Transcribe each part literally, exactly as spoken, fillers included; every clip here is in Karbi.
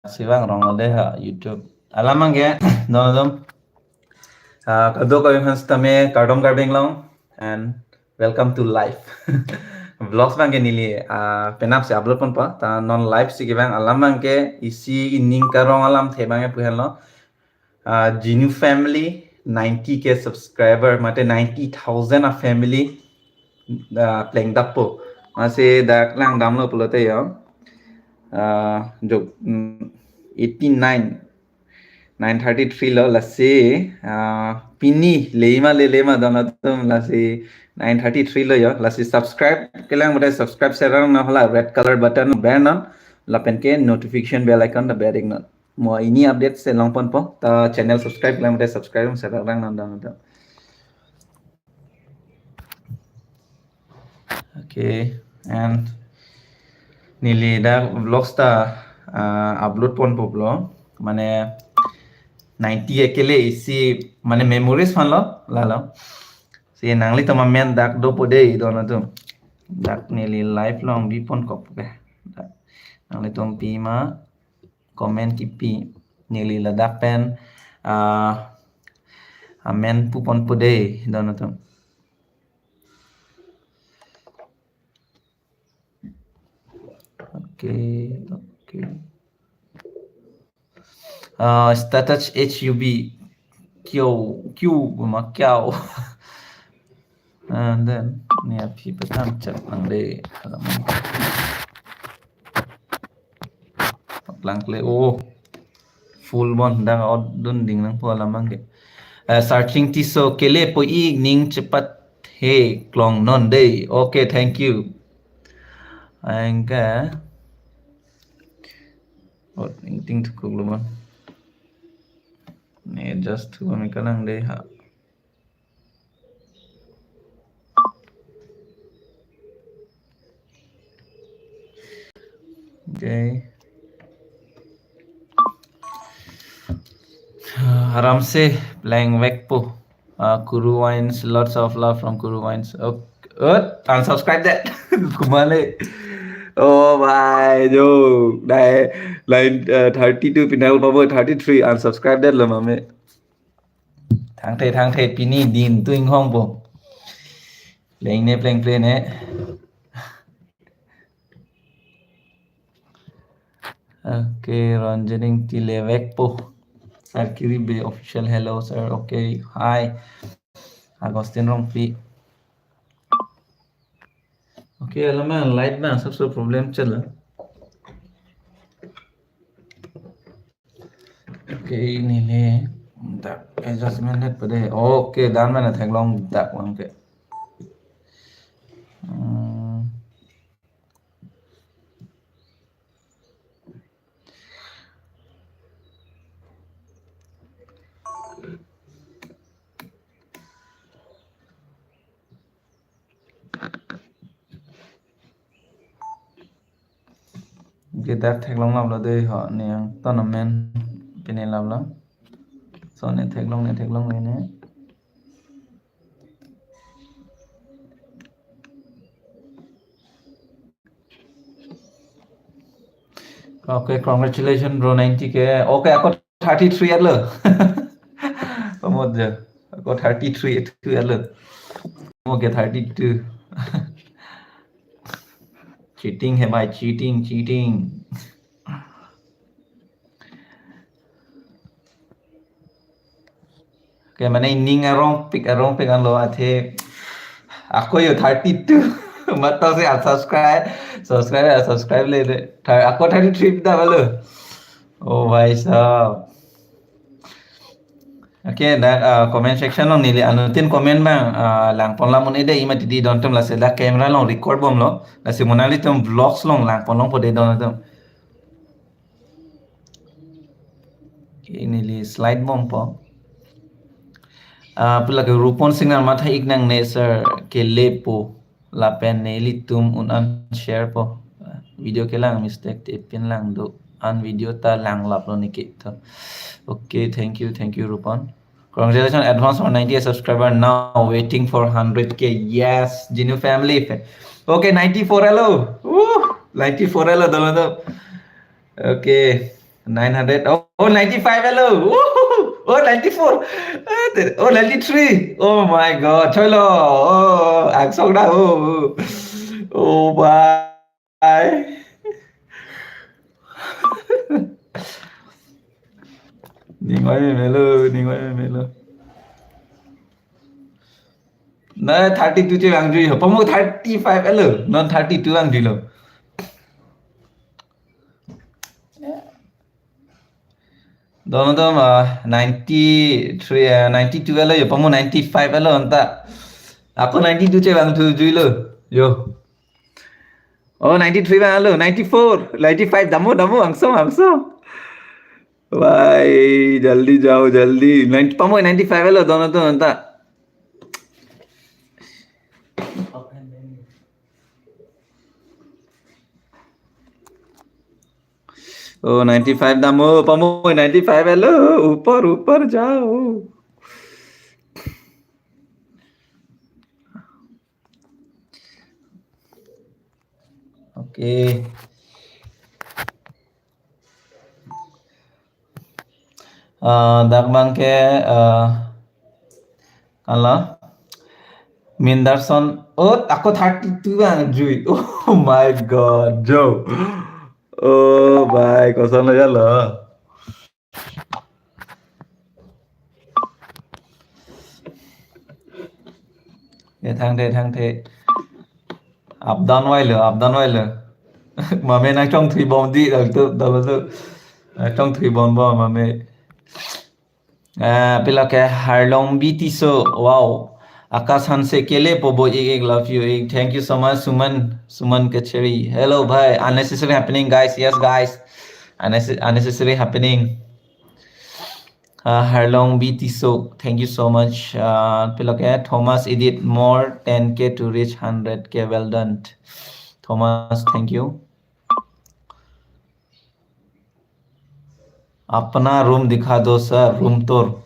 Sivang rong ode ha YouTube. Alam abangke, don atum. Ah, kadokave aphan sitame kardom Karbi Anglong and welcome to life. Vlogs abangke neli, ah, penap si upload ponpo. Ta non live si kevang alam abangke isi ining karong alamthe abangke pu henlo. Ah, Jinu family ninety K subscriber, mate ninety thousand a family, ah, plengdappo. Masi dak langdamlo pulote yo. Ah, jok, mm, eighty-nine, nine thirty-three lo lasi, ah, pini lema le lema don atum lasi nine thirty-three lo yo. Lasi subscribe kelang mate subscribe serang na hala red color button bernon lapen ke notification bell icon ta ber iknon. Mo ini update si long ponpo. Ta channel subscribe kelang mate subscribe serang nang don atum. Okay, and neli dak vlogs ta, ah, upload ponpo pulo. Mane ninety K le isi mane memories aphanlo lalo. Si nanglitum amen dak dopo dei don atum. Dak neli live along bi ponkok ke. Dak nanglitum pima comment kipi neli ladak pen, ah, amen pu ponpo dei don atum. Okay, okay. Ah, status H U B. Kyo, kyo, ma kyo. And then, ni aphi petang chat nang dei. Lang kle, oh. Full bon, dak out dun ding nangpo alam abangke. Eh, searching Tisso kelepo ik ning chepathe klongnon dei. Okay, thank you. Anke. Oh, ning ting thukuk lo bon. Ne just thu kami kalang dei ha. Okay. Aram si pleng vekpo. Uh, Kuru Wines, lots of love from Kuru Wines. Okay. Ut, unsubscribe det. Kumale. Oh, bhai, jo. Dai, line, uh, thirty-two pinal pabo, thirty-three unsubscribe detlo mame. Thangthe, thangthe, pini din tu inghongpo. Pleng ne, pleng, pleng ne. Okay, Ranjaning Tilevekpo. Sir Kiribe official, hello, sir. Okay, hi. Agustin Rongpi. Okay, alam abang light abang sabse problem chala. Okay, neli dak adjustment det pade. Okay, dan mana theklong dak abangke. Hmm. Okay, dak theklong laplo dei ho, ne angton amen pine laplo. So ne theklong, ne theklong le ne. Okay, congratulations, bro, ninety K. Okay, ako thirty-three alo. Pamot ja. Ako thirty-three itu alo. Okay, thirty-two. Cheating hai bhai, cheating, cheating. Okay, mane ining arongpik, arongpik anlo athe ako yo thirty-two. Matau si unsubscribe, subscribe, unsubscribe le le. Thir-, ako thirty-three pita balo. Oh, bhai sahab. Okay, dak, uh, comment section along neli anuttin comment abang, uh, langpon lam un-e dei, ima titi don atum, lasi dak camera along record bomlo. Lasi mo nanglitum vlogs along langpon longpo dei don atum. Okay, neli slide bompo. Ah, pulake Rupon Singnang matha ik nangne sir kelepo lapen nelitum un-an share po. Video kelang mistake te pin lang do an video ta lang laplo niki to. Okay, thank you, thank you Rupon. Congratulations, advance for ninety subscriber, now waiting for hundred K. Yes, Jinu family. Okay, ninety-four alo. Woo! Ninety-four alo, dolo do. Okay. nine hundred. Oh, oh, ninety-five alo. Woohoo! Oh, ninety-four. Ah, te- Oh, ninety-three. Oh my God. Choilo. Oh, angsong da. Oh, oh. Oh, bye. Ningoi melo, ningoi melo. Na thirty-two che vangjuiho. Pamo thirty-five alo. Non thirty-two vangjuilo. Don don, ah, ninety-three, ah, ninety-two alo yo, pamo ninety-five alo anta. Ako ninety-two che vangthujuilo. Yo. Oh, ninety-three vanglo, ninety-four, ninety-five, damo, damo, angsong, angsong. Bhai, jaldi jao, jaldi. Nine, pamo ninety-five alo, don don anta. Oh, ninety-five damo, pamo ninety-five alo, upar, upar jao. Okay. Ah, dak bang ke, ah, ala Mindarson, oh, ako thirty-two vangjuilo. Oh my God, jo. Oh, bhai, kosonlo jalo. Ya, thangthe, thangthe. Up down wailo, up down wailo. Mame nangchongthui bom di, dal tu, dal tu. Nangchongthui bom bom, mame. Ah, pilo ke Harlong B T so, wow. Akash Hanse kelepo bo ik ik, love you ik. Thank you so much, Suman, Suman Kachari. Hello, bhai. Unnecessary happening, guys. Yes, guys. Unnecess- unnecessary happening. Uh, Harlong B T so, thank you so much. Uh, pilo ke Thomas Edit, more ten K to reach hundred K. Well done, Thomas. Thank you. अपना रूम दिखा दो sir, room tour.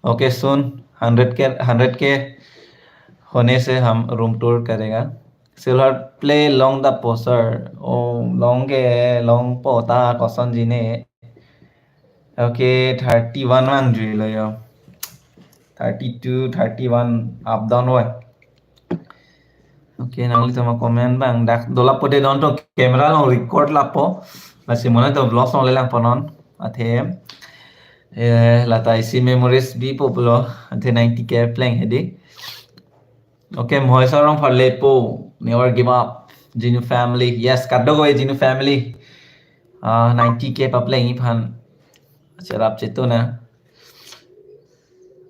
Okay, soon hundred K, hundred K होने से हम room tour करेगा। Silver play long dapo sir. Oh, long ke, longpo ta kosonji ne. Okay, thirty-one vangjuilo yo. Thirty-two, thirty-one, up down wai. Okay, nanglitum comment bang dak do lapo de, don to camera along record lapo. Lasi mo nangtum vlog along le langpo non. Athe, eh, lata isi memories bipo pulo. Athe ninety K pleng hedi. Okay, Mohai Sarong Pharlepo, never give up. Genu family. Yes, kadokave Genu family. Ah, ninety K papleng iphan. Cherap chetu na.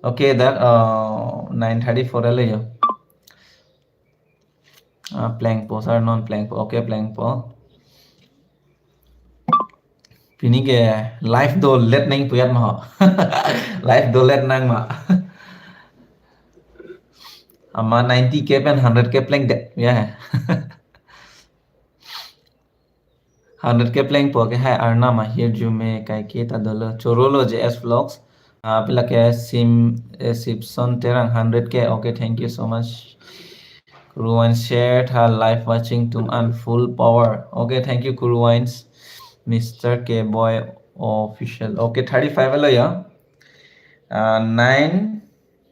Okay, dak, uh, nine thirty-four alo yo. Ah, plengpo, sir, non plengpo. Okay, plengpo. Pini ke live dolet nangpujat ma ho. Live dolet nang ma. Ama ninety K pen hundred K plengdet, ya. Hundred K plengpo ke hai arna ma hirjume kaike ta dolo. Chorolo J S Vlogs. Ah, pila ke Sim, eh, Sipson Terang hundred K. Okay, thank you so much. Kuruwan shared her live watching tum an full power. Okay, thank you, Kuruwans. Mister K Boy Official. Okay, thirty-five alo ya. Uh, nine,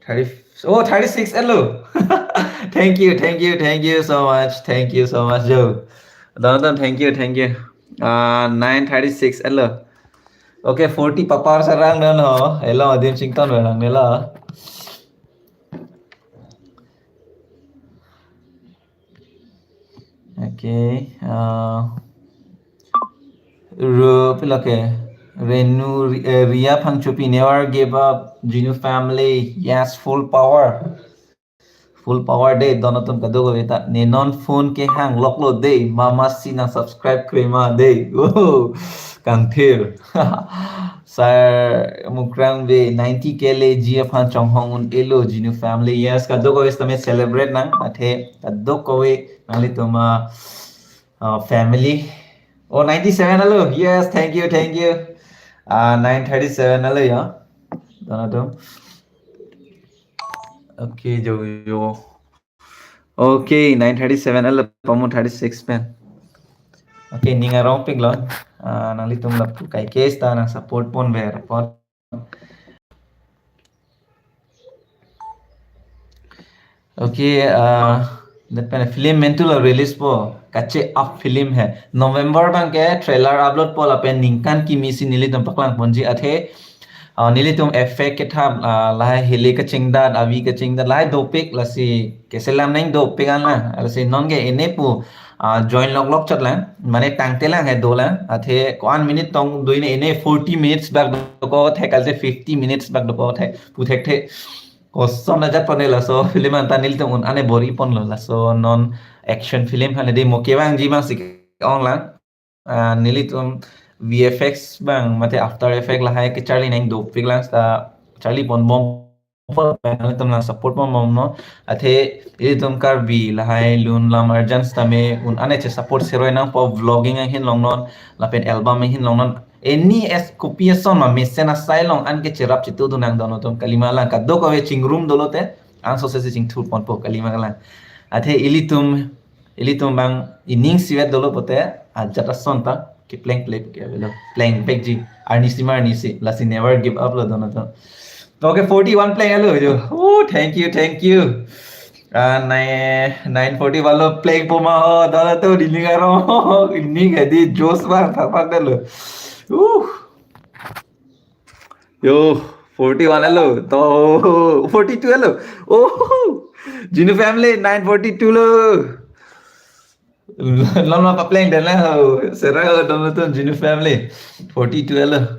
thirty, oh, thirty-six alo. Thank you, thank you, thank you so much. Thank you so much, Joe. Don don, thank you, thank you. Uh, nine thirty-six alo. Okay, forty papar sarang don ho. Hello, Adim Sington barang nela. Okay, uh, Ru, pila ke? Renu, Ri- eh, Ria Phangchopi, never give up, Genu family, yes, full power. Full power de, don atum kadokave ta. Ne non phone kehang loklo de, mama si nang subscribe krema de. Oh, kangthir. Sir Mukrang ve ninety K le ji aphan chonghong un-elo, Genu family. Yes, kadokave tame celebrate nang, athe kadokave nanglitum a, uh, family. Oh, ninety-seven alo. Yes, thank you, thank you. Uh, nine thirty-seven alo ya. Don atum. Okay, jo jo. Okay, nine thirty-seven alo, pamo thirty-six pen. Okay, ning arongpiklo. Ah, nanglitum lapu kaike seta nang support ponver apot. Okay, ah, lapen film mentu lo release po. Kache-ap film hai. November abangke trailer upload po lapen ningkan kimi si nelitum paklangponji athe. Ah, nelitum effect kethap, ah, lahai hili kachingdat, avi kachingdat, lahai dopik lasi keselam nang dopik an la. Lasi nonke ene pu, ah, join loklok chot lang. Mane tangte lang hai dolang. Athe ko-an minute tong dui ne ene forty minutes bak dokok thek kalse fifty minutes bak dokok thek puthekthe. Koson ajat pone laso film anta nelitum un-an ane bor-iponlo laso non action film hane de mo kevangji abang si ong lang. Ah, nelitum V F X abang mate After Effect lahai kecharli nang dopik lang seta charli ponbom. Nelitum nang support ponbomnon. Athe ilitum Karbi lahai lun lam arjan sitame un-an ane che support seroi nangpo, vlogging ahin longnon lapen album ahin longnon. Eni es kopi eson ma mesen asai along an ke cherap chitu dun nang dono atum kalima lang, kadokave chingrum dolo te angsose si chingthur ponpo kalima lang. Athe ilitum, ilitum abang ining sivet dolo pote ajat ason ta kepleng pleng ke avelo. Plengpikji. Arnisi ma arnisi. Lasi never give up lo dono atum. Okay, forty-one pleng alo jo. Oh, thank you, thank you. Ah, nine, nine forty-one lo plengpo ma ho, dono atum, ning arong. Ning adi josh bang thakpak dalo. Uh. Yo, forty-one alo. To, forty-two alo. Oh, Jinu family, nine forty-two lo. Non ma papleng den lang ho. Serang ho dono atum, Jinu family. Forty-two alo.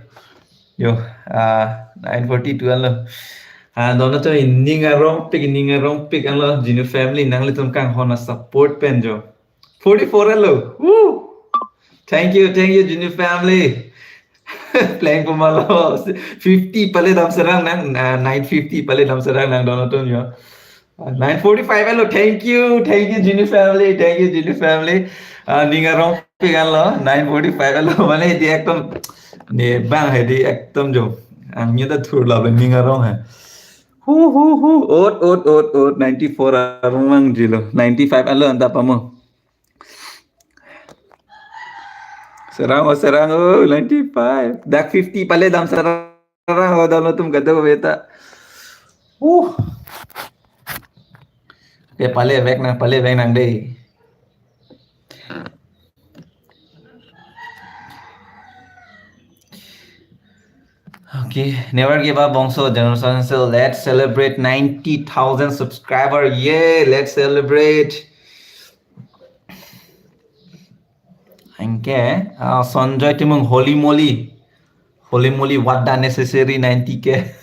Yo, ah, nine forty-two alo. Ah, dono atum, ining arongpik, ining arongpik alo, Jinu family nanglitum kanghon a-support pen jo. Forty-four alo. Woo! Thank you, thank you, Jinu family. Plengpo ma lo. Fifty pale dam serang nang, ah, nine fifty pale dam serang nang dono atum jo. Ah, nine forty-five alo. Thank you, thank you, Jinu family. Thank you, Jinu family. Ah, ning arongpik an lo. Nine forty-five alo. Mane di ekdom, ne bang hai di ekdom jo. Ang nyu ta thur lo ning arong hai. Hu, hu, hu. Ot, ot, ot, ot. Ninety-four arong vangji lo. Ninety-five alo anta pamo. Serang ho, serang ho, ninety-five. Dak fifty pale dam serang ho dono atum kadokave ta. Uh. Okay, pale vek nang, pale vek nang de. Okay, never give up, Bongso. Generation Cell, let's celebrate ninety thousand subscriber. Yay, let's celebrate. Anke, ah, Sanjoy Timung, holy moly. Holy moly, what the necessary ninety K.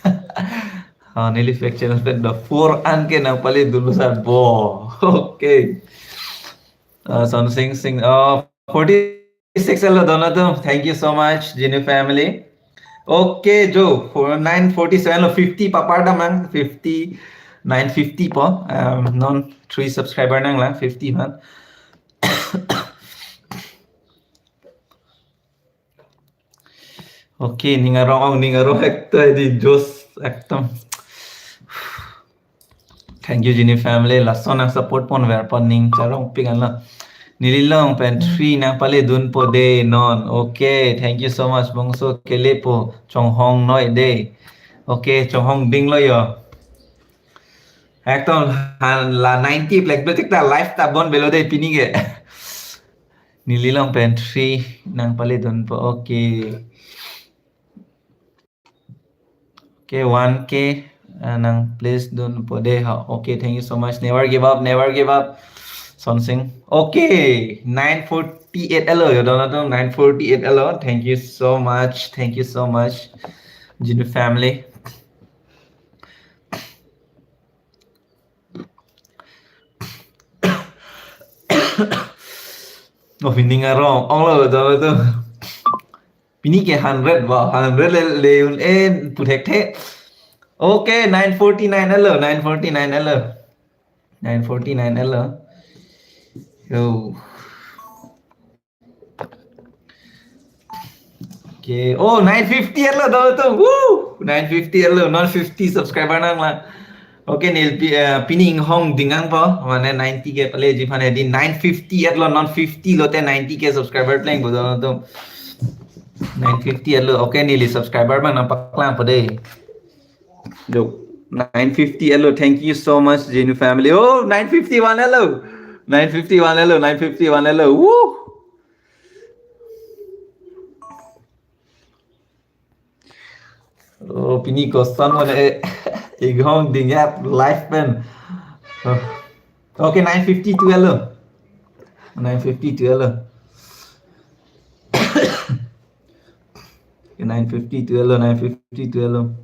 Ah, neli fake channel pen do four an ke nang pale dulu sar bo. Okay. Ah, Son Sing Sing, ah, forty-six alo dono atum. Thank you so much, Jinu family. Okay, jo, for nine forty-seven lo, fifty papar damang, fifty, nine fifty po. Um, non three subscriber nang lang, fifty man. Okay, ning arong, ning arong ekta di josh ekdom. Thank you, Jinu family. Lason nang support ponver apot ning charongpik an lo. Neli along pen three nang pale dunpo de non. Okay, thank you so much, Bongso, kelepo, chonghong noi de. Okay, chonghong ding lo yo. Ekdom han la ninety plek plek ta live ta bon belo de pini ke. Neli along pen three nang pale dunpo. Okay. Okay, one K, uh, nang please dunpo de ha. Okay, thank you so much. Never give up, never give up. Son Sing. Okay, nine forty-eight alo, yo dono atum, nine forty-eight alo. Thank you so much. Thank you so much, Jinu family. Oh, ning arong, ong lo dono atum. Pini ke hundred, wow, hundred le, le un-en puthekthe. Okay, nine forty-nine alo, nine forty-nine alo. Nine forty-nine alo. Yo. Okay. Oh, nine fifty alo dono atum. Woo! Nine fifty alo, non fifty subscriber nang lang. Okay, neli pi-, eh, pini inghong ding nangpo, mane ninety K paleji aphan hedi nine fifty at lo, non fifty lote ninety K subscriber plengpo don atum. Nine fifty at lo. Okay, neli subscriber abang nangpaklangpo dei. Look, nine fifty at lo. Thank you so much, Jinu family. Oh, nine fifty one at lo. Nine fifty one at lo. Nine fifty one at lo. Woo! Oh, pini koson mane, eh, inghong ding ya live pen. Oh. Okay, nine fifty-two at lo. Nine fifty-two at lo. Okay, nine fifty-two at lo, nine fifty-two at lo.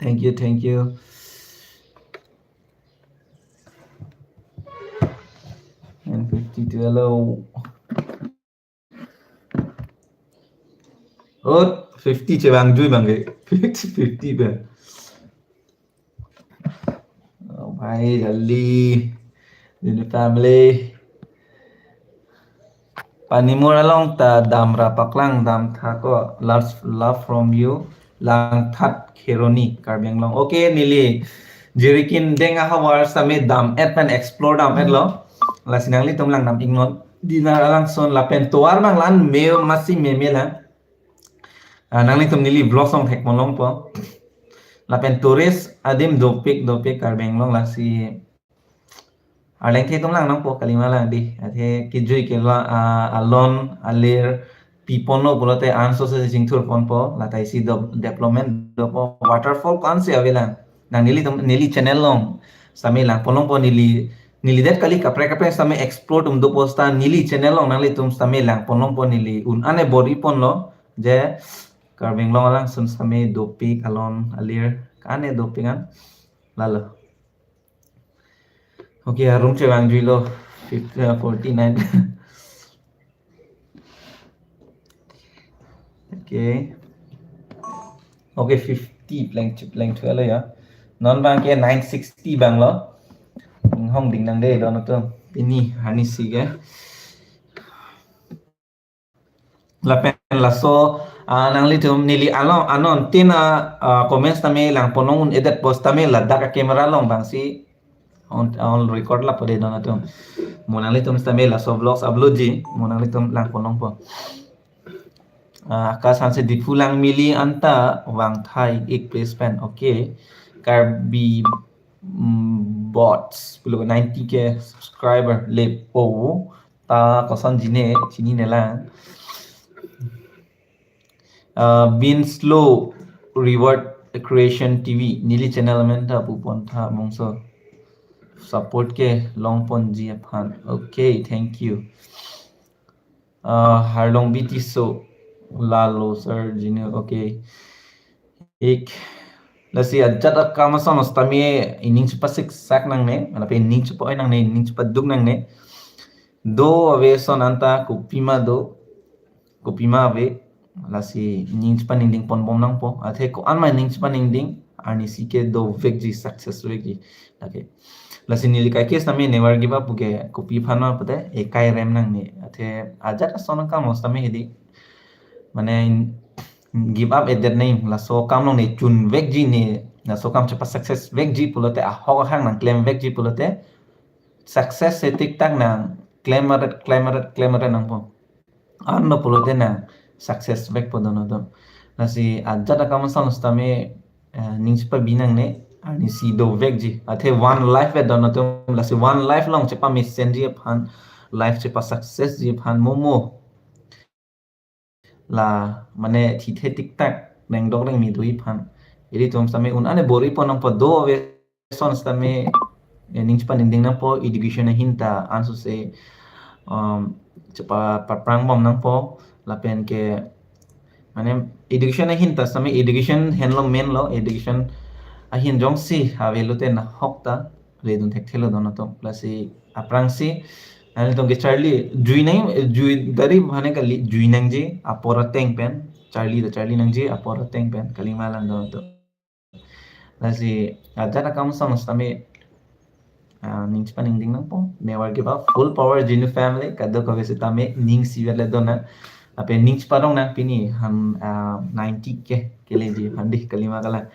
Thank you, thank you. Nine fifty-two at lo. Oh, fifty chevangjuimange. Fifty, fifty pen. Oh, bhai, jaldi. Jinu family. Panimur along ta dam ra paklang dam tha ko. Lots love from you. Langthat Kheroni, Karbi Anglong. Okay, neli Jirikin Deng ahavar sitame dam-et pen explore dam-et lo. Lasi nanglitum lang dam iknon. Dinar alangsun lapen tovar abang la-an me masi meme lang. Ah, nanglitum neli vlog song thek ponlongpo. Lapen tourist adim dopik dopik Karbi Anglong, lasi arleng the atum lang nangpo, kalima lang dei. Athe kejui kela, ah, alon alir pi ponlo pulote anso se chingthur ponpo, lata isi do-, development dopo, waterfall ko-an si avelang. Nang nelitum, neli channel along sitame lang ponlongpo, neli, neli det kali, kaprek kaprek sitame explore atum dopo seta neli channel along nanglitum sitame lang ponlongpo, neli un-an ane bor-i ponlo je Karbi Anglong alangsun sitame dopik alon alir, ko-an ane dopik an lalo. Okay, arum chevangjuilo, fifty, uh, forty-nine. Okay. Okay, fifty pleng, plengthu lo ya. Non abangke nine sixty abang lo. Inghong ding nang dei don atum. Pini arnisi ke. Lapen laso, ah, nanglitum neli along anon tin, ah, ah, comments tame lang ponong un-edet post tame ladak a camera along abangsi on, on record lapo dei don atum. Mo nanglitum tame laso vlogs upload ji, mo nanglitum lang ponongpo. Ah, Akash Hanse Diphu lang mili anta vangtha ik please pen. Okay. Karbi, mm, bots pulo ninety K subscriber lepo. Ta koson jine, chinine lang. Uh, Bin Slow Reward Creation T V, neli channel amen ta pupon tha mungso. Support ke longponji aphan. Okay, thank you. Uh, Harlong B T so lalo sir jinu, okay. Ik, lasi ajat akam ason sitame ining chepasiksak nangne, lapen ining chepa-oi nangne, ining chepaduk nangne. Do ave ason anta kopima do, kopima ave, lasi ining chepaningding ponbom nangpo. Athe ko-an ma ining chepaningding, arnisi ke dovekji, success vekji. Okay. Lasi neli kaike sitame never give up puke kopi aphan ma pute ekai rem nangne. Athe ajat ason akam sitame hedi. Mane give up edet nai, laso akam along ne chun vekji ne, laso akam chepa success vekji pulote, ahok ahang nangklem vekji pulote, success se tik tak nangklem ret, klem ret, klem ret nangpo. Anlo pulote nang success vekpo don atum. Lasi ajat akam ason sitame, eh, ning chepabi nangne, arnisi dovekji. Athe one life ve don atum, lasi one life along chepamesenji aphan, life chepa success ji aphan momo. La, mane thithe tik tak, rengdok rengmi doji aphan. Ilitum sitame un-an ane bor-i pon nangpo, do ave ason sitame, eh, ning chepaningding nangpo, education ahin ta ansose, um, chepa, paprangbom nangpo, lapen ke, mane education ahin ta sitame education henlo main lo, education ahin jongsi ave lote nahok ta ledun thekthelo don atum. Lasi aphrangsi nanglitum ke charli jui nang, jui dari bhane kali, jui nangji apor ateng pen, charli ta charli nangji apor ateng pen, kalima lang don atum. Lasi ajat akam ason sitame, ah, ning chepaningding nangpo, never give up, full power Jinu family, kadokave sitame ning isivet le dona. Lapen ning cheparong nang pini han, ah, ninety K keleji aphan dei, kalima kalang.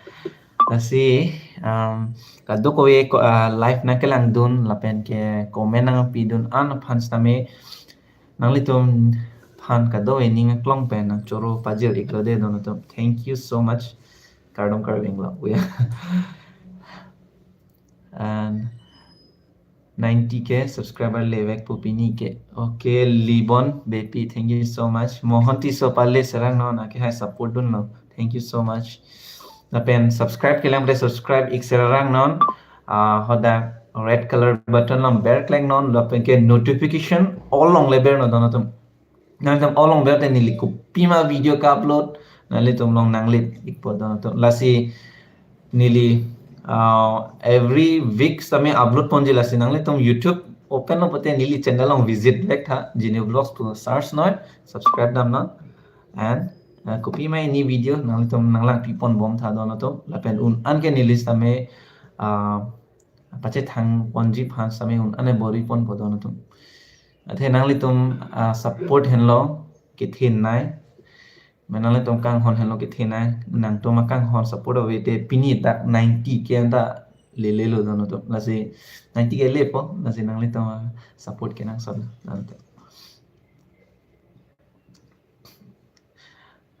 Lasi, um, kadokave ko, uh, live nangkelangdun lapen ke comment nangpidun an aphan sitame nanglitum aphan kadokave ning aklong pen nangchoro pajir-iklo de don atum. Thank you so much. Kardom Karbi Anglong. Yeah. And ninety K subscriber levekpo pini ke. Okay, Libon Bepi, thank you so much. Mohon Tisso pale serang non, ake hai support dunlo. Thank you so much. Lapen subscribe kelang pre subscribe-ik serang non. Ah, hadak red color button along berklek non, lapen ke notification all along le ber non don atum. Nanglitum all along ber te neli kopima video ka-upload nanglitum along nanglit-ikpo don atum. Lasi neli, uh, every week sitame upload ponji, lasi nanglitum YouTube open lo pote neli channel along visit vek tha, Genu Vlogs pu search noi, subscribe dam non. And, uh, kopima ini video nanglitum nanglangpi ponbom tha don atum. Lapen un an ke neli sitame, uh, pachethang ponji aphan sitame un an bor-i ponpo don atum. Athe nanglitum, ah, support henlo kethenei. Mane nanglitum kanghon henlo kethenei. Nangtum akanghon support ave te pini dak ninety K anta lelelo don atum. Lasi ninety K lepo, lasi nanglitum, ah, support kenangsot don atum.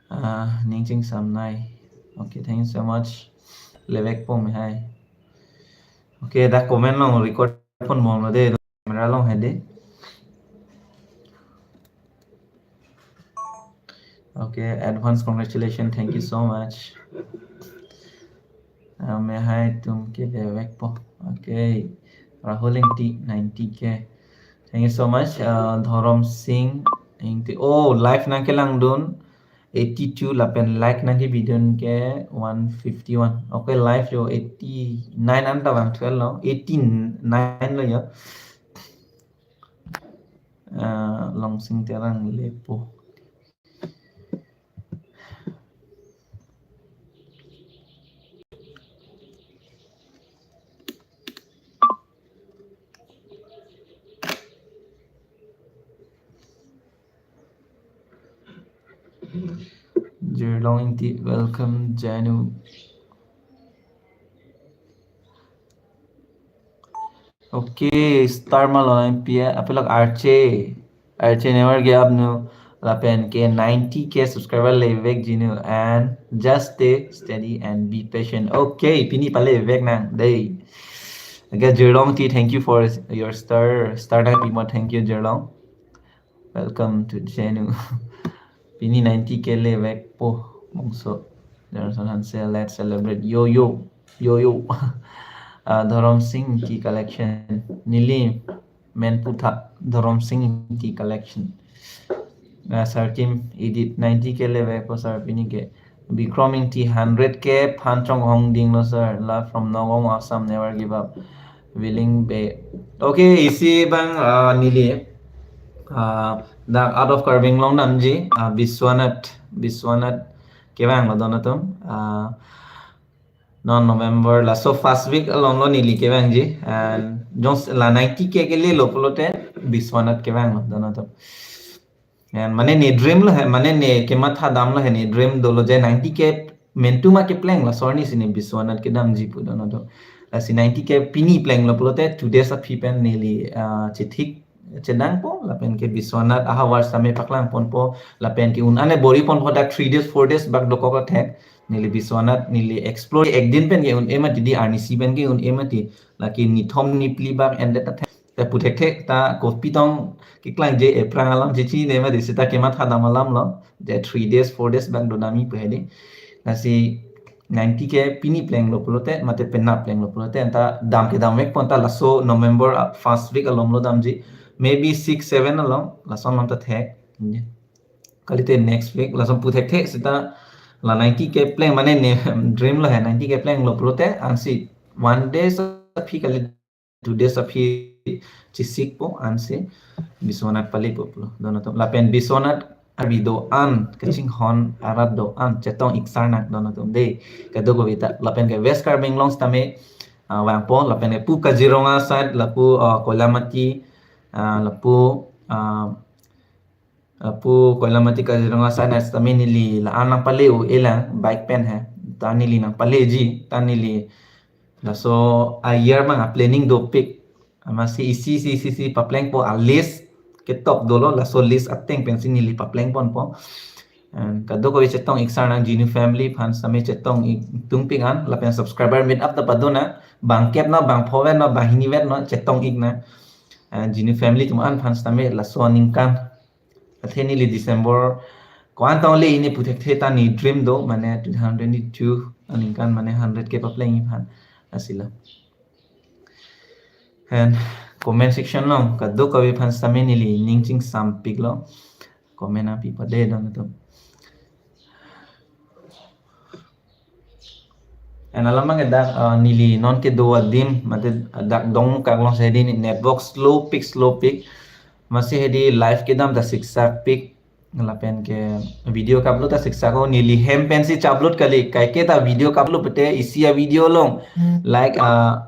Ah, ning chingsamnei. Okay, thank you so much. Levekpo me hai. Okay, dak comment along record ponbomlo de, camera along hai de. Okay, advance congratulations, thank you so much. Ah, me hai tum ke levekpo. Okay, Rahul Ingti, ninety K. Thank you so much. Uh, Dhorom Singh Ingti. Oh, live nangkelangdun eighty-two lapen like nangkebidun ke one fifty-one. Okay, live yo eighty-nine anta vangthulo. Eighty-nine lo yo. Uh, Longsing Terang lepo. Jirlong Ingti, welcome, Janu. Okay, star malon M P ya, apelok Arche. Arche never give up no. Lapen ke ninety K subscriber levekji no, and just stay steady and be patient. Okay, pini palevek nang dei. Okay, Jirlong Ingti, thank you for your star. Star nangpimo, thank you, Jirlong. Welcome to Jenu. Pini ninety K levekpo bangso. Johnson Hanse, let's celebrate. Yo, yo, yo, yo. Uh, Dhorom Singh Ingti collection. Neli men pu tha, Dhorom Singh Ingti collection. Uh, Sarkim Edit, ninety K levekpo sir pini ke. Bikrom Ingti, hundred K aphan chonghong dinglo sir. Love from Nagaon, Assam, never give up. Willing be. Okay, isi abang, uh, neli, uh, dak out of Karbi Anglong damji, uh, Biswanath, Biswanath kevanglo don atum. Uh, non November laso first week along lo neli kevangji, and jongsi la ninety K kelelo pulote Biswanath kevanglo don atum. And mane ne dream lo he, mane ne kematha damlo he, ne dream dolo je ninety K mentu ma kepleng, laso arni si ne Biswanath kedamji pu don atum. Lasi ninety K pini plenglo pulote two days aphi pen neli, ah, chethik chedangpo, lapen ke Biswanath ahavar sitame paklang ponpo, lapen ke un an bor-i ponpo, dak three days, four days bak dokok athek. Neli Biswanath neli explore ekdin pen ke un-e mati, arnisi pen ke un-e mati. Lake nithom niphli bak endet athek. Ta pu thekthe ta kopi tong keklangji aphrang alam chechinine mati, seta kematha dam alam lo. Je three days, four days bak dodamji pu hedi. Lasi ninety K pini plenglo pulote, mate penap plenglo pulote, anta dam kedam vekpo, anta laso November, ah, first week along lo damji. Maybe six, seven along, lason along ta thek. Kalite next week, lason pu thekthe, seta la ninety K pleng, mane ne dream lo he, ninety K plenglo pulote, ansi one day aphi kali two days aphi chesikpo ansi Biswanath palepo pulo don atum. Lapen Biswanath Karbi do-an, kachinghon arat do-an chetong-ik sar nang don atum dei. Kadokave ta, lapen ke West Karbi Anglong sitame, ah, vangpo, lapen ke pu Kaziranga side, lapu, ah, Koilamati, ah, lapu, ah, lapu Koilamati Kaziranga side sitame neli la-an nangpale-o-elang bike pen he. ta neli nangpaleji, ta neli laso a-year abang a-planning dopik. Amatsi isi isi isi isi paplengpo, a-list ketok dolo, laso list ateng pensi neli paplengponpo. And kadokave chetong ik sar nang, Genu family aphan sitame chetong ik tungpik an, lapen subscriber meet up ta padonang, bang kep no, bang pho vet no, bang hini vet no, chetong ik nang. And Genu family atum an aphan sitame laso aningkan, athe neli December ko-an tong le ini pu thekthe, ta ne dream do, mane two thousand twenty-two aningkan mane hundred K paplengji aphan asila. And comment section along kadokave aphan sitame neli ning chingsampiklo. Comment nangpi pade don atum. And alam abang ke dak, uh, neli non kedo adim, mate dak Dongmukak alongsi hedi network slow pik, slow pik. Amatsi hedi live kedam ta siksakpik. Lapen ke video ke-upload ta siksak ho, neli hem pensi che-upload kali, kaike ta video ke-upload pute isi a-video along. Like, uh,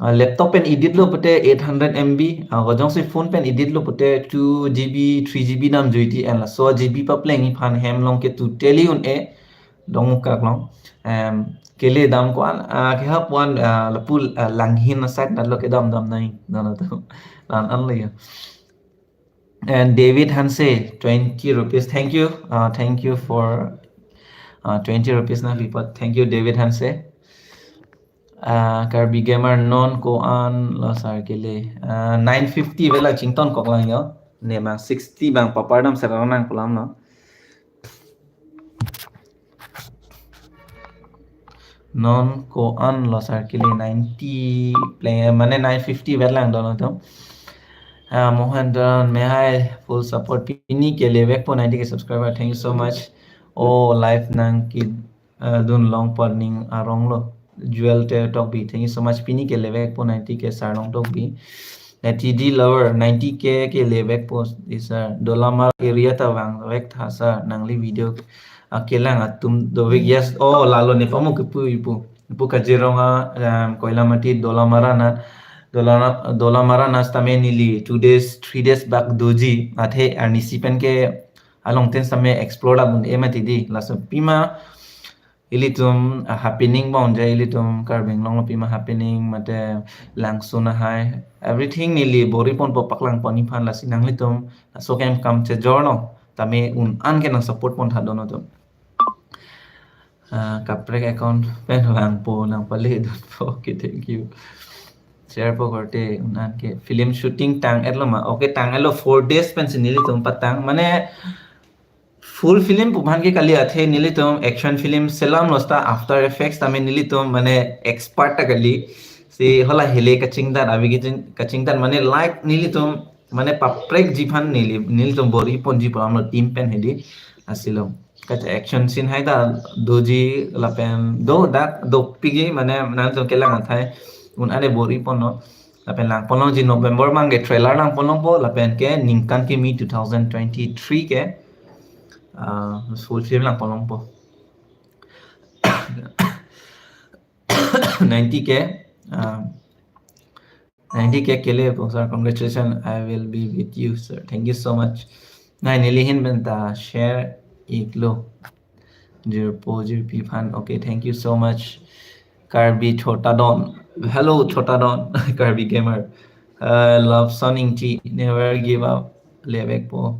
uh, laptop pen edit lo pute eight hundred M B, uh, hojongsi phone pen edit lo pute two G B, three G B dam juiti, and laso G B paplengji aphan hem along ke totally un-e, Dongmukak along. Em, kele dam ko-an, uh, kehap wan, uh, lapu, uh, Langhin aside natlo kedam dam nai, don atum. La-an lo ya. And David Hanse, twenty rupees. Thank you. Uh, thank you for, uh, twenty rupees nangpipo. Thank you, David Hanse. Uh, Karbi Gamer non ko-an lo sar kele. Uh, nine fifty vela chington koklang yo. Ne abang sixty abang papar dam serang nang pulang no. Non ko-an lo sar kele, ninety play, mane nine fifty vet lang don atum. Ah, Mohan Don, me hai, full support. Pini kelevekpo ninety K subscriber. Thank you so much. Oh, live nangke, ah, dun long parning arong lo. Jewel Te Tokbi, thank you so much. Pini kelevekpo ninety K Sarlong Tokbi. T D Lover, ninety K kelevekpo di sir. Dolamara area ta vangvek tha sir. Nangli video akelang atum dovek. Yes. Oh, lalo ne pamo kepu ipu. Ipu Kaziranga, um, Koilamati, Dolamara na, Dola, Dolamara na sitame neli two days, three days bak doji. Athe arnisi pen ke along ten sitame explore labun e mati di. Laso pima ilitum, ah, happening bong ja ilitum Karbi Anglong lo pima happening mate langsun ahai. Everything neli bor-iponpo, paklangpon iphan, lasi nanglitum laso kem kam chejor no. Tame un-an ke nang support pon tha don atum. Ah, kaprek account pen vangpo, nangpale donpo. Okay, thank you. Share po korte un-an ke film shooting tang-et lo ma. Okay, tang-et lo, four days pensi nelitum patang. Mane full film pu aphan ke kali, athe nelitum action film selam lo seta After Effects tame nelitum mane expert ta kali. Si hala hele kachingdan, abi kaching, kachingdan mane like nelitum mane paprekji aphan neli, nelitum bor-iponji pu alam lo team pen hedi asilo. Kache action scene hai ta doji lapen do dak dopikji mane nangtum kelang athai un-an e bor-ipon no. Lapen langpon longji November abang ke trailer langpon longpo, lapen ke ningkan kimi two thousand twenty-three ke, ah, full film langpon longpo. Ninety K, ah, ninety K kelepo sir, congratulations, I will be with you sir, thank you so much. Nai neli ahin pen ta share iklo. Jirpo, jirpi aphan. Okay, thank you so much. Karbi Chota Don. Hello, Chota Don. Karbi Gamer. Uh, Love Song Ingti. Never give up. Levekpo.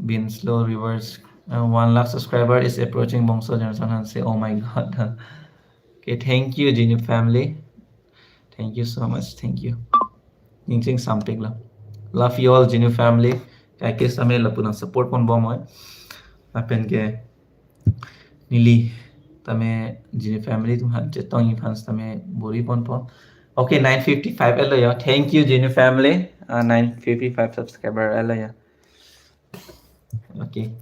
Been slow reverse. Uh, one lakh subscriber is approaching, Bongso Johnson Hanse. Oh my God. Okay, thank you, Genu family. Thank you so much. Thank you. Ning chingsampiklo. Love you all, Genu family. Kaike sitame lapu nang support ponbom oi. Lapen ke neli tame Genu family atum aphan chetongji aphan sitame bor-iponpo. Okay, nine fifty-five et lo ya. Thank you, Genu family. Uh, nine fifty-five subscriber et lo ya. Okay.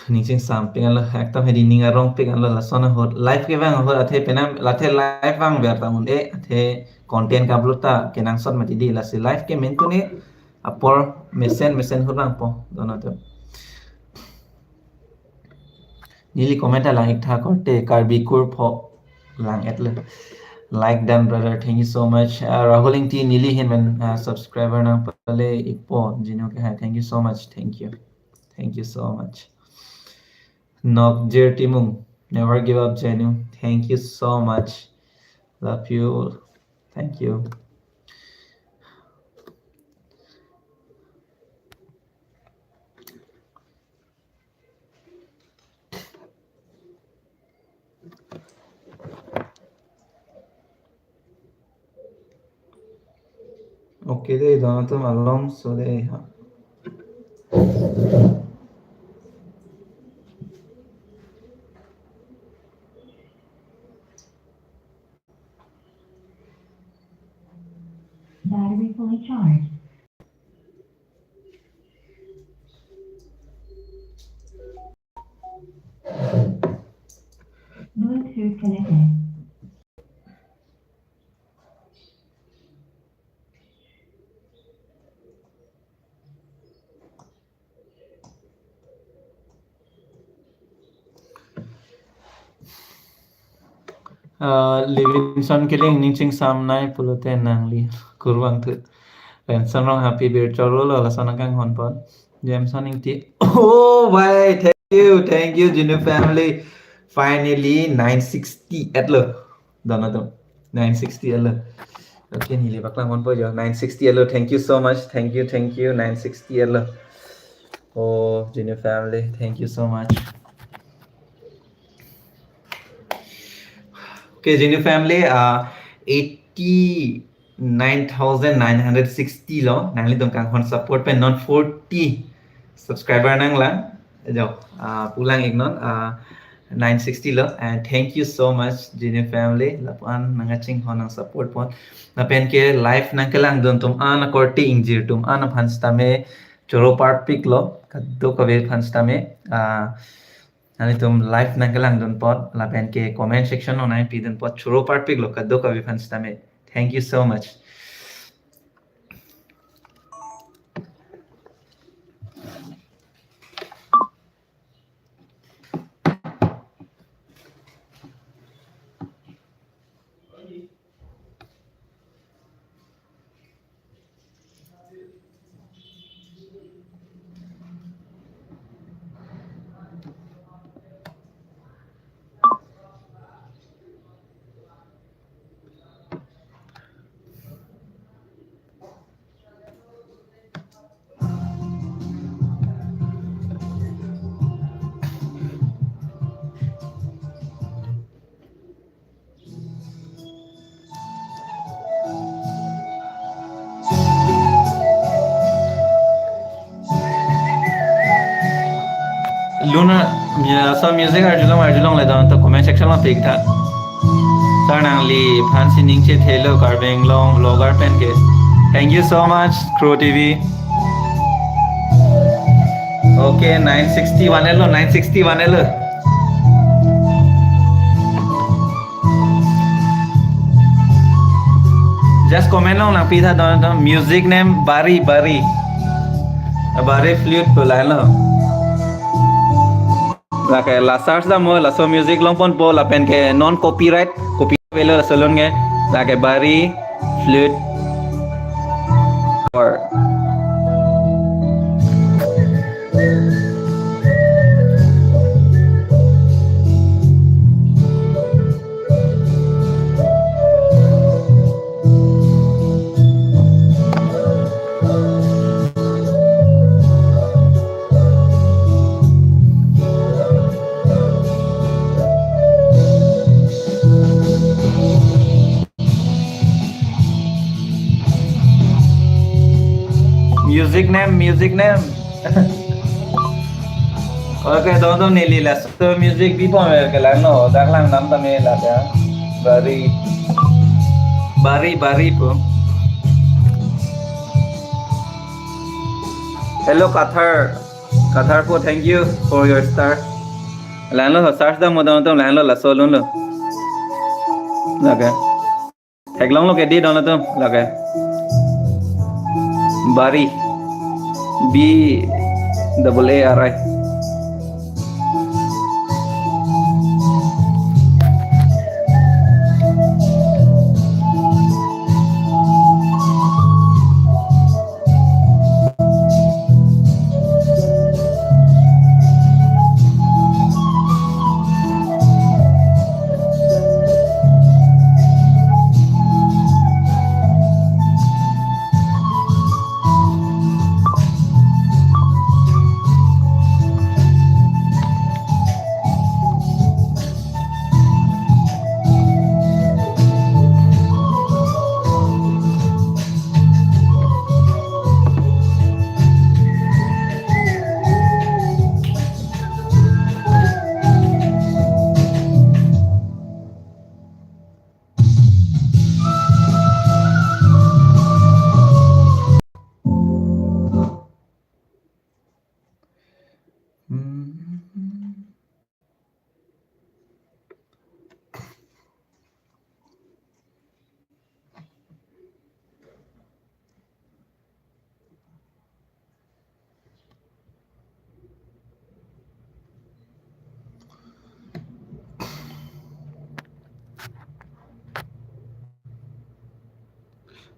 Ning chingsampik anlo, ekdom hedi ning arongpik anlo, lason ahut. Live kevang ahut athe penang, la athe live vangver ta un-e, athe content ke-upload ta kenangsot mati di, lasi live ke main tune apor mesen mesen ahut vangpo, don atum. Neli comment ta lang-ik tha korte, Karbi kur pho lang-et lo. Like done, brother. Thank you so much. Uh, Rahul Ingti, neli ahin pen, uh, subscriber nangpale-ikpo. Genu ke hai. Thank you so much. Thank you. Thank you so much. Nokjir Timung, never give up, Jenu. Thank you so much. Love you. Thank you. Okay dei, don atum alongso dei. Battery fully charged. Bluetooth connected. Ah, Livinson Killing, ning chingsamnei pulote nangli kurvangthu. Renson Ronghang, pibir chorolo, lason nangkanghon pon. Jameson Ingti. Oh, bhai, thank you, thank you, Jinu family. Finally, nine sixty at lo. Don atum. Nine sixty at lo. Okay, neli paklang ponpo jo. Nine sixty at lo. Thank you so much. Thank you, thank you. Nine sixty at lo. Oh, Jinu family, thank you so much. Okay, Jinu family, uh, eighty-nine thousand nine hundred sixty lo. Nanglitum kanghon support pen non forty subscriber nanglang. Jo, uh, pulang iknon, uh, nine sixty lo. And thank you so much, Jinu family. Lapuan nangkachinghon nang support pon. Lapen ke live nangkelangdun atum an, akorte ingjir atum an aphan sitame choro parpiklo. Kadokave aphan sitame. Uh, Nanglitum live nangkelangdun apot, lapen ke comment section along nangpidun apot choro parpiklo kadokave aphan sitame. Thank you so much. Luna, ya, so music arjulong, arjulongle don atum comment section along piktha. Sir, nangliphan si ning chethelo Karbi Anglong vlogger pen ke. Thank you so much, Kro T V. Okay, nine sixty-one at lo, nine sixty-one at lo. Just comment along nangpitha don atum. Music name Bari, Bari. Bari flute pu lahenlo. Lake la search dammo, laso music longponpo, lapen ke non copyright, copy avelo laso alun ke. Lake Bari flute. Or Music name, music name. Okay, don atum, neli laso music bipon ke lahenlo, dak langdam tame lake. Bari, Bari, Bari pu. Hello, Qatar. Qatar pu, thank you for your star. Lahenlo, search dammo don atum, lahenlo laso alunlo. Lake. Theklonglo ke dei don atum, lake. Bari. B double A R I.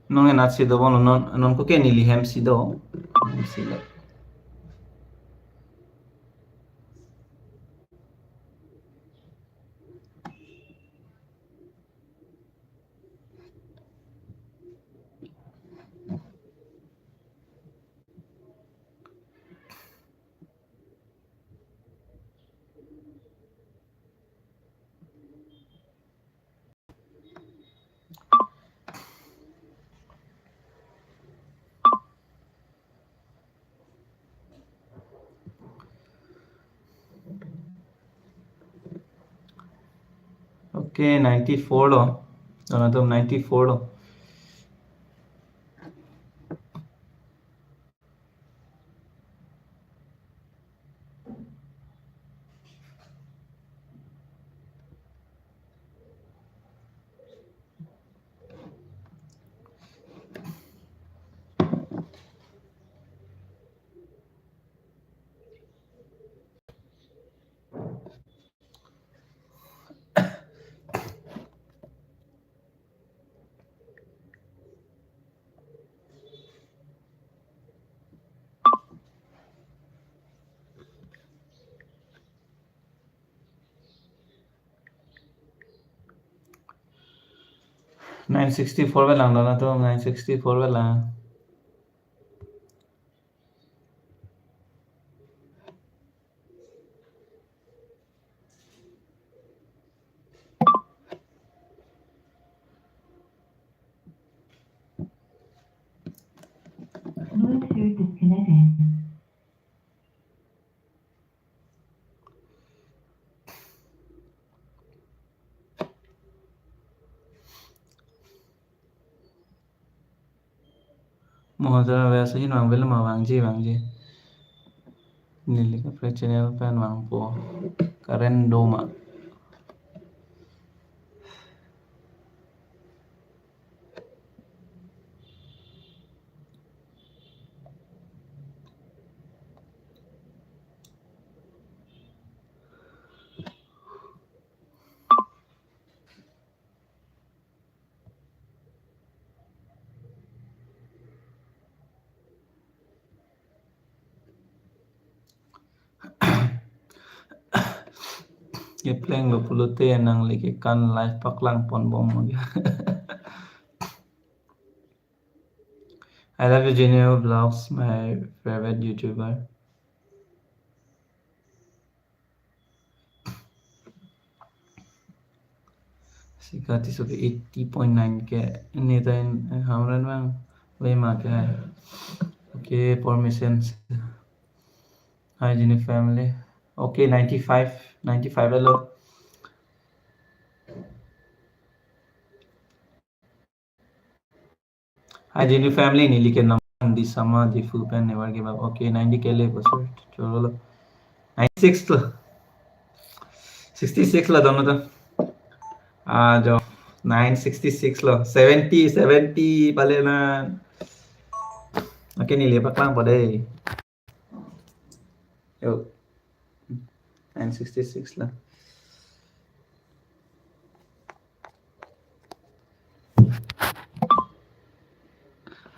Non enat si do bon, non, non ko ke neli hem si do. Hem si do. Okay, ninety-four lo. Donatum ninety-four lo. Nine sixty-four pen lang donatum, nine sixty-four pen lang. Bluetooth disconnected. Mo hotel wes ahin vangvelo ma? Vangji, vangji. Neli kaprek channel pen vangpo. Current do ma? Kepleng lo pulote nangli ke kan live paklang pon bom mo ya. I love you, Junior Vlogs, my favorite YouTuber. Sika ti soke eighty point nine K. Ini tain, eh, hamren bang. Lima ke hai. Okay, permissions. Hi, Jini family. Okay, ninety-five, ninety-five, hello. Hi, Jinu family, neli ke nam di sama di fu pen never give up. Okay, ninety K le pasal cholo. Ninety-six lo. Sixty-six lo dono to. Ah, jo. Nine sixty-six lo. Seventy, seventy pale na. Okay, neli paklang po dei. Yo. Nine sixty-six lo.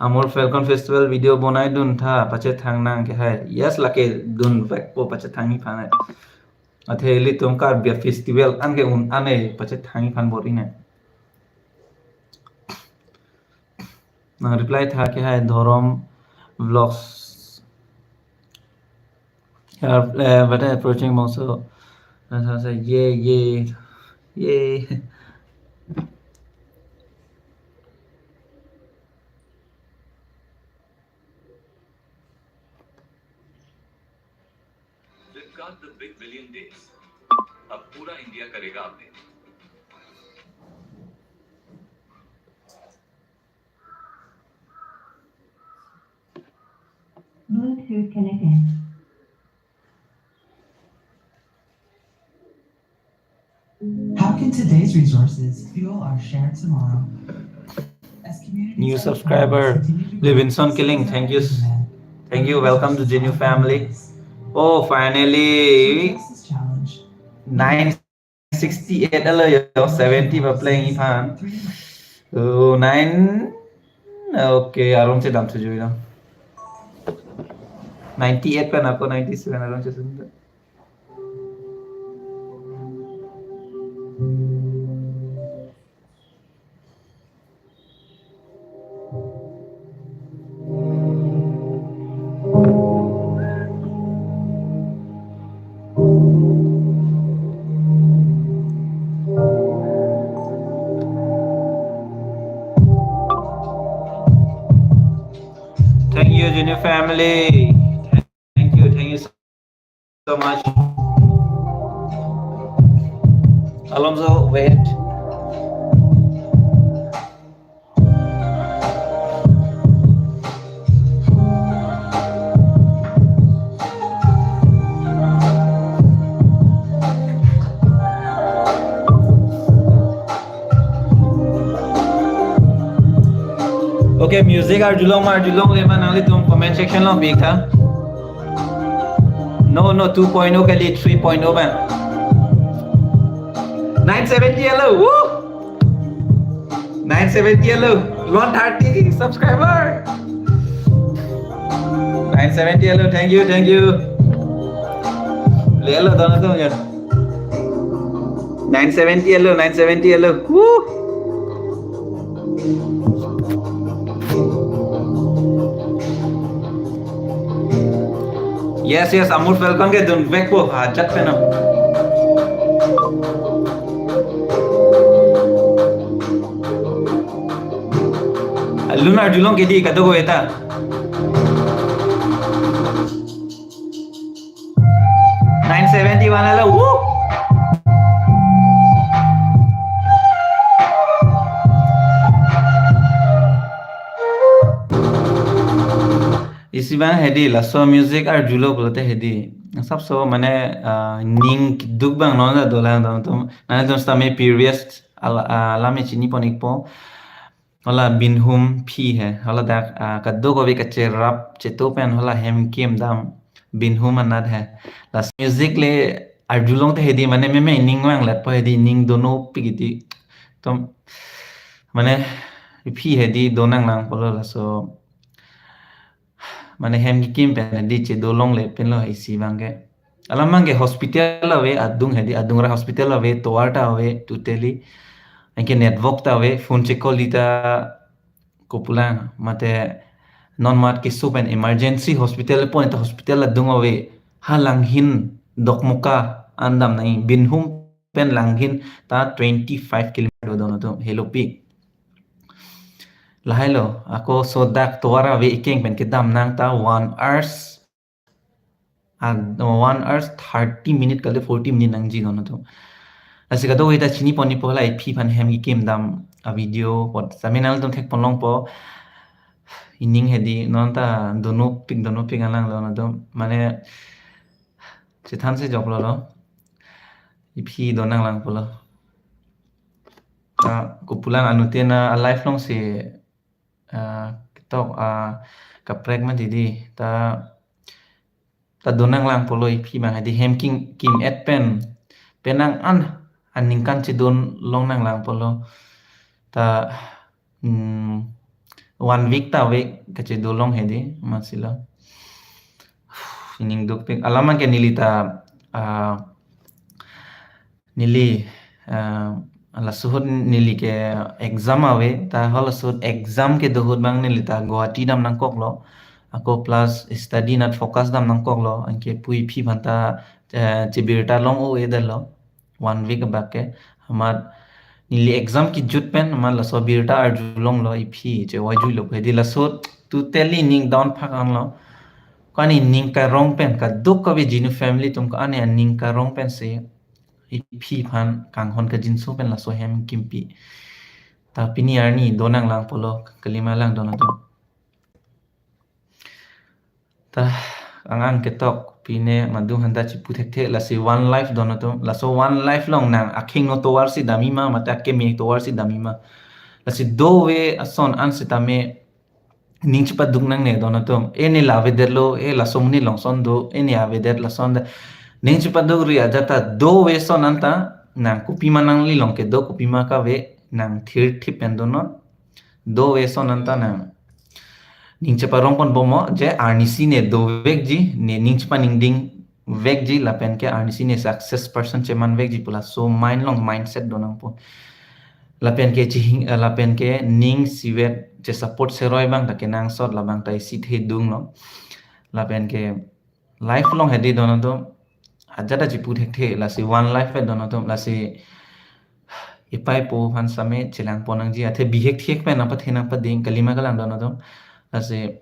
Amur Falcon Festival video bonai dun tha, pachethang nang ke hai. Yes, lake dun vek po, pachethang ni phan hai. Athe ilitum Karbi festival an ke un-an e, pachethang ni phan bor-i nai. Nang reply tha ke hai Dhorom Vlogs. Yaar, eh, but approaching also. Nasa sa ye, ye, ye. Flipkart, the big billion days. अब पूरा इंडिया करेगा update. Bluetooth connected. How can today's resources fuel our shared tomorrow? As communities New subscriber, Levinson Killing, thank you. Thank you, welcome to the new family. Oh, finally, nine sixty-eight alo yo, seventy ba playing iphan. Oh, nine Okay, aron si dam thuju dam. Ninety-eight pen ako ninety-seven aron si. Thank you, Junior family. Thank you, thank you so much. Alonso, wait. Okay, music arjulong ma arjulongle ma nanglitum comment section along pi tha. No, no, two point oh kali, three point oh bang. Nine seventy hello, woo! Nine seventy hello, one thirty subscriber. Nine seventy hello, thank you, thank you. Le hello, dono to ya. Nine seventy hello, nine seventy hello. Woo! Yes, yes, Amur Falcon ke dunvekpo, ajat pen na. Lun arjulong ke dei, kadokave ta. Nine seventy-one hello, woo! Isi bang hedi, laso music arjulo pulote hedi. Sapso mane, ah, ning keduk bang non ta dolang dam tum. Nangtum sitame previous al-, ah, alam chini pon ikpo. Hala Binhum aphi he. Hala dak, ah, kadokave kacherap cheto pen hala hem kim dam Binhum anat he. Laso music le arjulong te hedi mane meme ning vangletpo hedi, ning donopik hedi. Tum mane aphi hedi donang lang pulo laso. Mane hem kekim pen hedi chedolongle pinlo isi bang ke. Alam bang ke hospital ave adung hedi, adung ra hospital ave, tovar ta ave totally. Anke network ta ave, phone che-call di ta kopulang, mate non mat keso pen emergency hospital pon ta hospital adung ave, ha Langhin Dokmoka an dam nangji, Binhum pen Langhin ta twenty-five kilometer do dono to, helopi. Lahai lo, ako so dak tovar ave ikeng pen kedam nang ta one hours, ah, one hours thirty minute kali forty minute nangji dono to. Lasi kadokave ta chini pon ikpo hala aphi aphan hem kekim dam a video pot. Sami nangtum thek pon longpo. Ining hedi non ta donopik donopik alang lo na to. Mane chethan se joklo lo. Aphi donang lang pulo. Ta kopulang anuttin a live along si, ah, ketok, ah, kaprek ma didi. Ta, ta donang lang pulo aphi bang hedi hem kim, kim-et pen. Penang an, aningkan chedolong nang lang pulo. Ta, hmm, one week ta ave kachedolong hedi, masilo. Ining dukpik. Alam bang ke neli ta, ah, neli, ah, laso ahut neli ke exam ave, ta halaso ahut exam kedo ahut bang neli ta Guwahati dam nangkoklo. Ako plus study anat focus dam nangkoklo. Anke pu aphi aphan ta, eh, chebirta long-o-edetlo. One week abak ke. Amat neli exam kejut pen amat laso birta arjulonglo aphi chevaijuilo. Hedi laso totally ning down phak anlo. Ko-an ining karong pen, kadokave Jinu family atum ko-an ining karong pen si aphi aphan kanghon kangjinso pen laso hem kimpi. Ta pini arni donang lang pulo, kalima lang dono to. Ta ang-ang ketok pine madung handa chipu thekthe, lasi one life dono to. Laso one life along nang akhingno tovar si damji ma, mate akeme tovar si damji ma. Lasi dove ason an sitame ning chipaduk nangne dono to. E ne la avedetlo, e laso amonit along ason do, e ne avedet lason de. Ning chipadukri ajat ta dove ason an ta nang kopima nangli along kedo, kopima kave, nang thirthip pen donon. Dove ason an ta nang ning cheparong pon bomnon je arnisi ne dovekji, ne ning chepaningding vekji, lapen ke arnisi ne success person cheman vekji pu laso mind along mindset do nangpo. Lapen ke chihing, eh, lapen ke ning isivet che support seroi abang ta kenangsot, labang ta isi thedung lo. Lapen ke life along hedi don atum, ajat aji pu thekthe, lasi one life pen don atum, lasi epei epo aphan sitame chelang pon nangji, athe bihek thek pen nangpathe nangpading kalima kalang don atum. Lasi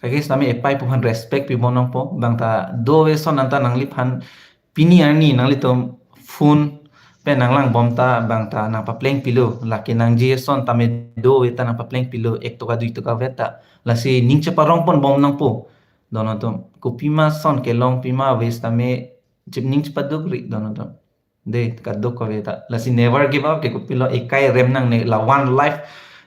kaike sitame epei epo aphan respect pi bom nangpo, bang ta dove ason anta nangliphan pini arni nanglitum phone pen nanglang bom ta bang ta nangpapleng pilo, lake nangji ason tame dove ta nangpapleng pilo, ek toka dui toka vet ta. Lasi ning cheparong pon bom nangpo. Don atum, kopima ason kelong, pima ave sitame chip ning chepaduk ri don atum. De, kaduk kave ta. Lasi never give up ke kopilo, ekai rem nangne, la one life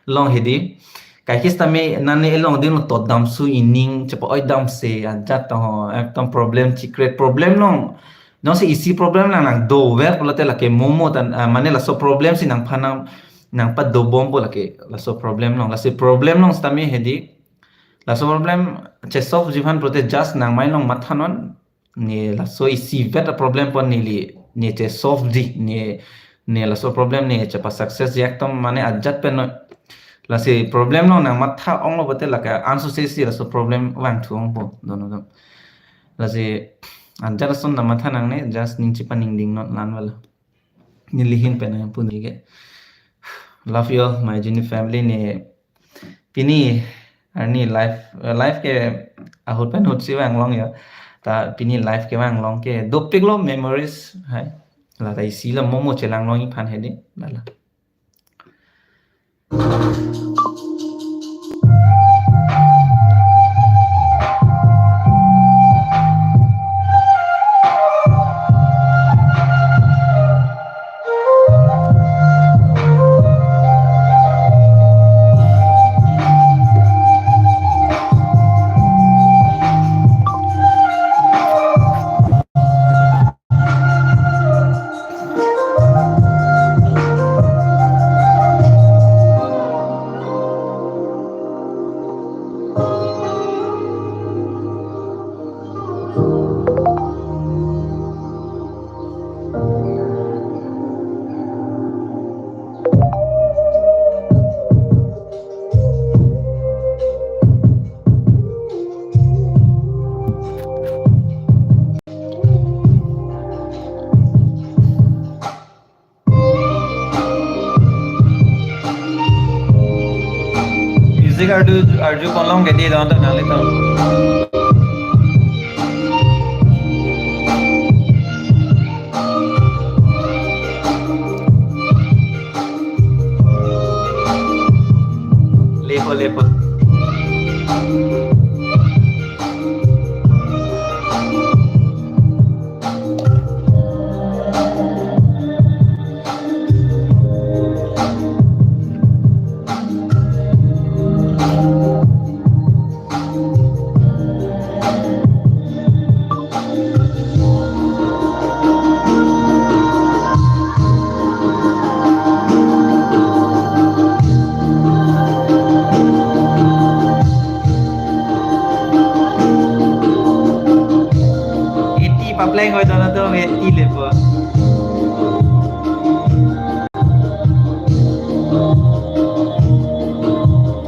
along hedi. Kaike sitame nane elong ding lo to damsi ining chepa-oi damsi ajat to ho, ekdom problem chikret problem along. Jongsi isi problem lang nang dover pulote lake momo tan, ah, mane laso problem si nangphan nang, nangpado bompo lake laso problem along. Lasi problem along sitame hedi. Laso problem che solve ji aphan pulote just nang mind along mathanon, ne laso isivet a problem pon neli, ne che solve ji, ne, ne laso problem ne chepa success ji ekdom mane ajat pen noi. Lasi problem along nang matha ong lo pulote lake anso sesi laso problem vangthu ongpo don atum. Lasi ajat ason nang matha nangne, just ning chepaningdingnon, la-an vala. Neli ahin pen nangpu neke. Love you all, my Genie family, ne pini arni live, eh, live ke ahut pen ahut si vanglong yo. Ta pini live ke vanglong ke dopik lo memories hai. La ta isi lo momo chelang longji aphan hedi. La la. Music arju, arju ponlong ke di don ta nanglitum. Lepo, lepo. Eighty papleng oi don atum, eighty lepo.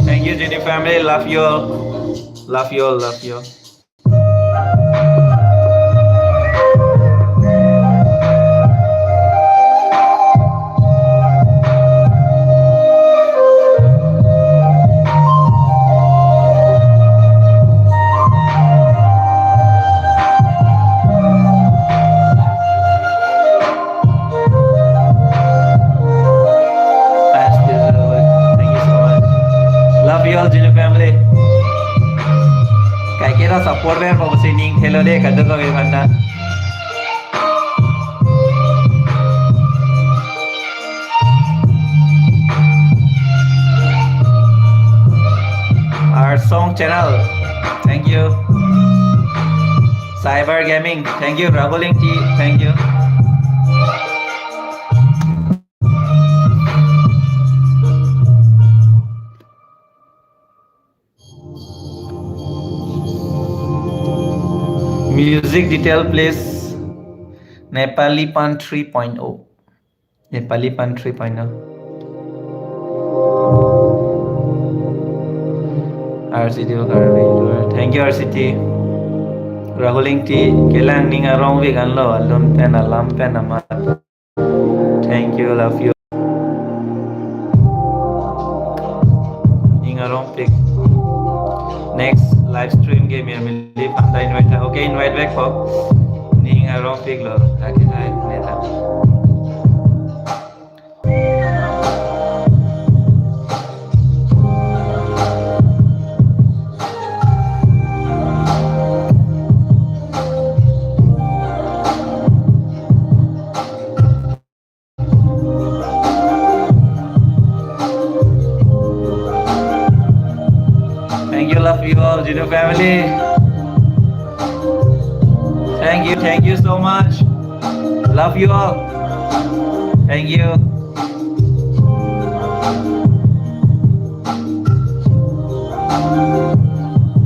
Thank you, Genie family. Love you all. Love you all. Love you all. Thank you so much. Love you all, Genie family. Kaike ra support ver po si ning thelo de, kadokave aphan ta. Our song channel. Thank you. Cyber Gaming. Thank you. Rahuling T. Thank you. Detail, please. Nepali Pan three point oh. Nepali Pan three point oh. R C T Karbi. Thank you, R C T. Rahul Ingti, kelang ning arong vik anlo, alun pen, alam pen, amat. Thank you, love you. Ning arong pik. Next live stream ke Mirmili aphan ta invite. Okay, invite back po. Ning arong piklo. Okay, hi, neta. Thank you, love you all, Genu family. Thank you, thank you so much. Love you all. Thank you.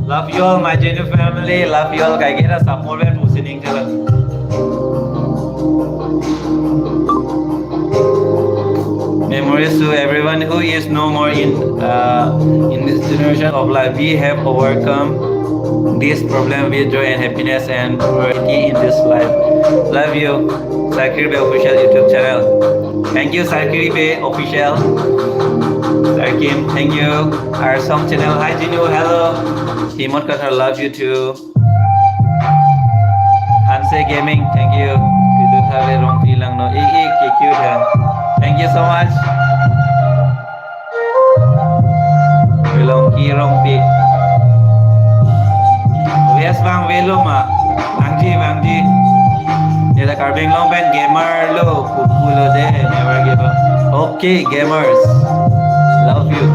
Love you all, my Genu family. Love you all. Kaike ta support pen pusi ning channel. Memories to everyone who is no more in, uh, in this generation of life. We have overcome this problem with joy and happiness and prosperity in this life. Love you. Sakir Bey Official YouTube channel. Thank you, Sakir Bey Official. Sarkim, thank you. Our song channel, hi Genu, hello. Himot Kathar, love you too. Hanse Gaming, thank you. Kitu thale Rongpi Langno, ik ik, K Q Than. Thank you so much. Belongki Rongpi. West vang velo ma. Vangji, vangji. Neta Karbi Anglong pen gamer lo, pupu lo de, never give up. Okay, gamers. Love you.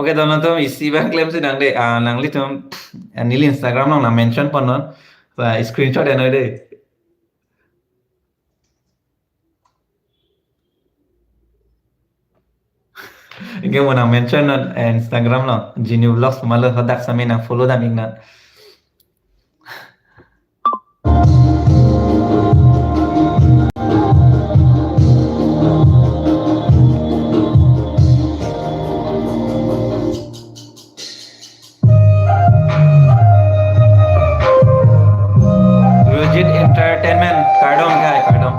Okay, don atum, isi abang klemsi nang de, ah, nanglitum, ah, neli Instagram along nang mention ponnon, sa screenshot enoi de. Anke mo nang mention non, eh, Instagram along, Genu Vlogs pu ma lo, hadak sami nang follow dam iknon. Rujit Entertainment, kardom khai, kardom.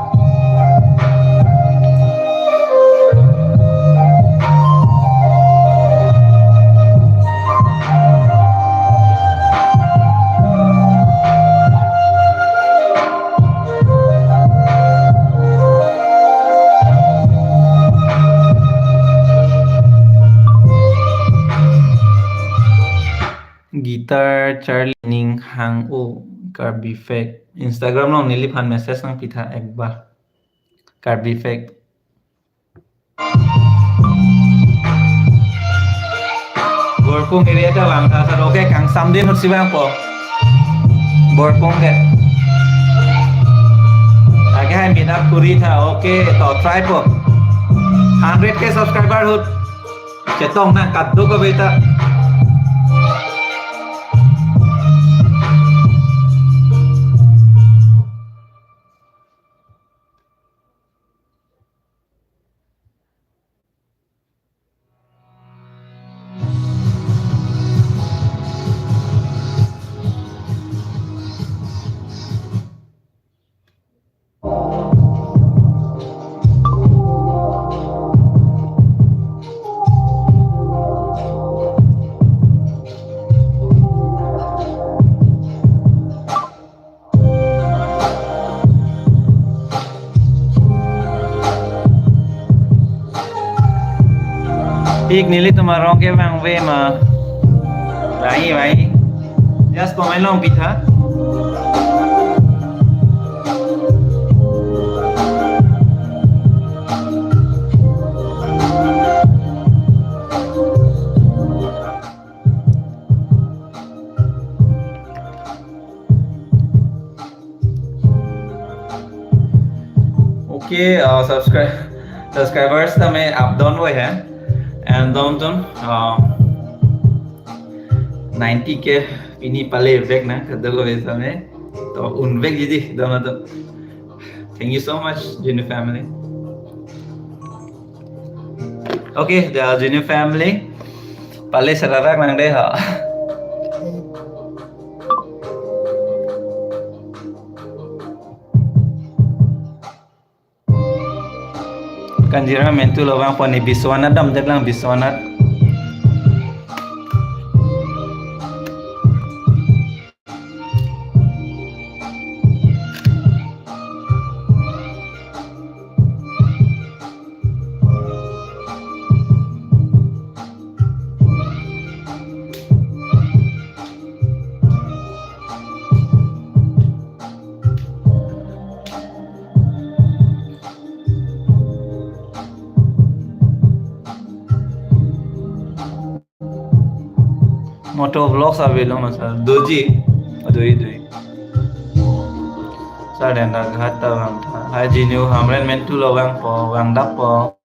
Guitar Charlie ning hang o, Karbi Fake. Instagram along neliphan message nangpi tha ekbar. Karbi Fake. Borpung area ta vang tha sir. Okay, kangsam din hutsi vangpo. Borpung ke. Hai meet up kuri tha. Okay, to try po. Hundred K subscriber ahut chetong nang kadokave ta. Pik nelitum arong ke vangve ma. Vai, vai. Just comment long pitha. Okay, uh, subscribe subscribers tame up down voi hai. And down down uh, ninety K pini pale vek nang kadokave tame. To un vek jidi down down. Thank you so much, Jinu family. Okay, the Jinu family. Pale sararak nang dei ha. Kanjira mentu lo vangpo, ne Biswanath damdetlang, Biswanath. Moto vlogs avelo ma sir? Doji, doi, doi. Sir, Dendra Ghat ta vangtha. Hai Jinu, Hamren mentu lo vangpo, vangdakpo.